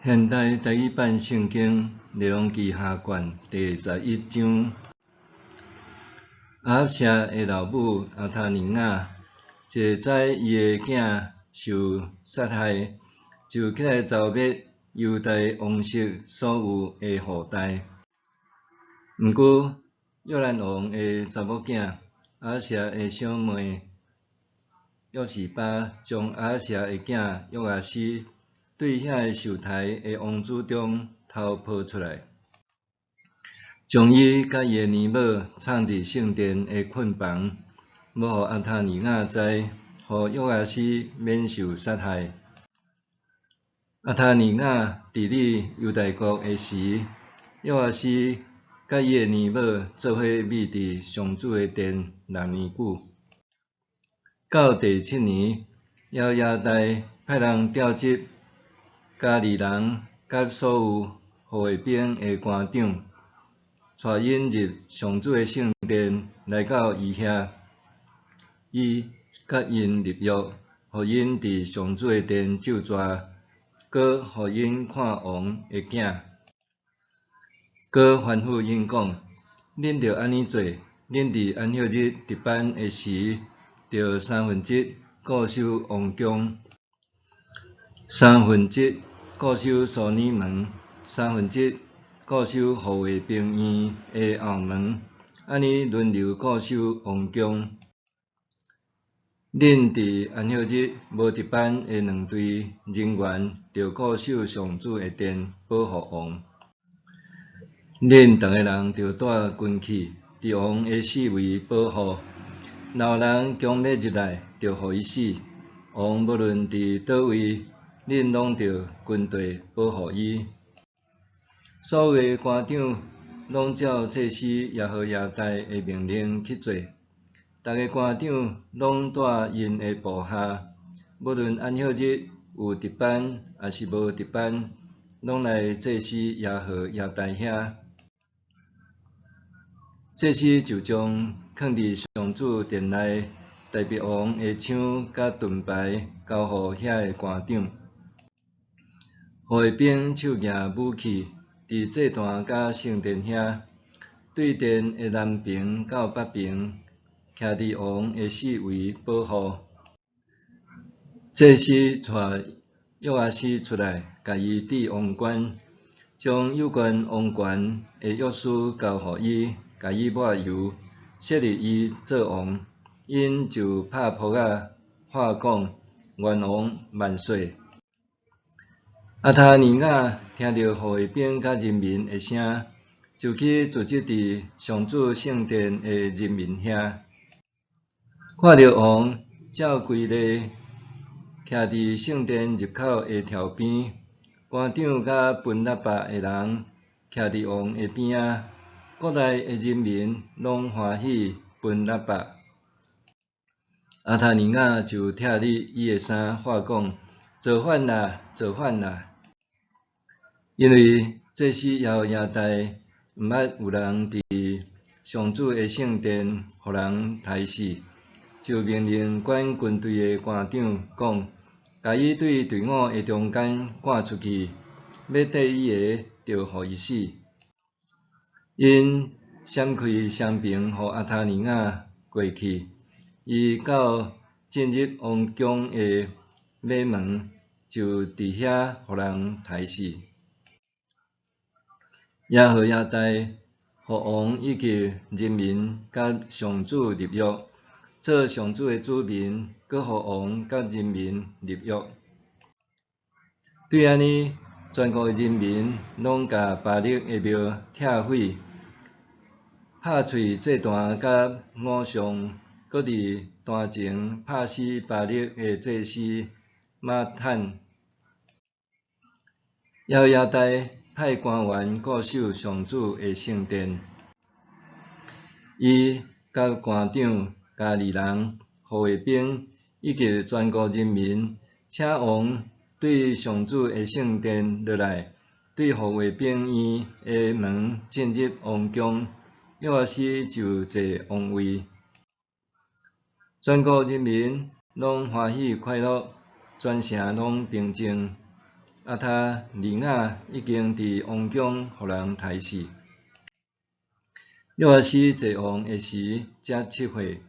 現代台語版聖經列王紀下卷第11章，亞哈謝的老母亞他利雅，一知伊的囝受殺害，就起來剿滅猶大王室所有的後代。毋過，約蘭王的查某囝亞哈謝的小妹約示巴，將亞哈謝的囝約阿施對遐个受刣的王子中偷抱出來，將伊佮伊的奶母藏佇聖殿的睏房，無予亞他利雅知，予約阿施免受殺害。亞他利雅治理猶大國的時，約阿施佮伊的奶母做伙覕佇上主的殿6年久。到第七年，耶何耶大派人調集加利人佮所有護衛兵的官長，帶𪜶入上主的聖殿來到伊遐，伊佮𪜶立約，予𪜶佇上主的殿就坐，閣予𪜶看王的囝。閣吩咐𪜶講：恁著按呢做，恁佇安息日值班的時，著三分之一固守王宮，三分之一固守淑女門，三分之一固守護衛兵院的後門，按呢輪流固守王宮。恁佇安息日無值班的兩隊人員，著固守上主的殿，保護王。恁逐个人著帶軍器，佇王的四圍保護。若有人強欲入來，著予伊死。王無論佇佗位，恁攏著軍隊保護伊。所有的官長攏照祭司耶何耶大的命令去做。逐个官長攏帶𪜶的部下，無論安息日有值班抑是無值班，攏來祭司耶何耶大遐。祭司就將囥佇上主殿內大衛王的槍佮盾牌交予遐个官長。護衛兵手舉武器，佇祭壇佮聖殿遐，對殿的南爿到北爿，徛佇王的四圍保護。祭司帶約阿施出來，共伊戴王冠，將有關王權的約書交予伊，共伊抹油，設立伊做王。𪜶就拍噗仔喊講：願王萬歲！亞他利雅聽著護衛兵佮人民的聲，就去聚集佇上主聖殿的人民遐，看著王照規例徛佇聖殿入口的柱邊，官長佮分喇叭的人徛佇王的邊仔，國內的人民攏歡喜分喇叭。亞他利雅就拆裂伊的衫，喊講：造反啦！造反啦！因為祭司耶何耶大毋捌有人佇上主的聖殿予人刣死，就命令管軍隊的官長講：共伊對隊伍的中間趕出去，欲綴伊的，就予伊死。𪜶閃開雙爿，予亞他利雅過去。伊到進入王宮的馬門，就佇遐予人刣死。耶何耶大予王以及人民佮上主立約，做上主的子民，閣予王佮人民立約。對按呢，全國的人民攏共巴力的廟拆毀，拍碎祭壇佮偶像，閣佇壇前拍死巴力的祭司瑪坦。耶何耶大派官員固守上主的聖殿，伊佮官長、加利人、護衛兵以及全國人民，請王對上主的聖殿落來，對護衛兵院的門進入王宮，約阿施就坐王位。全國人民攏歡喜快樂，全城攏平靜。亞他利雅已經佇王宮予人刣死。約阿施做王的時才7歲。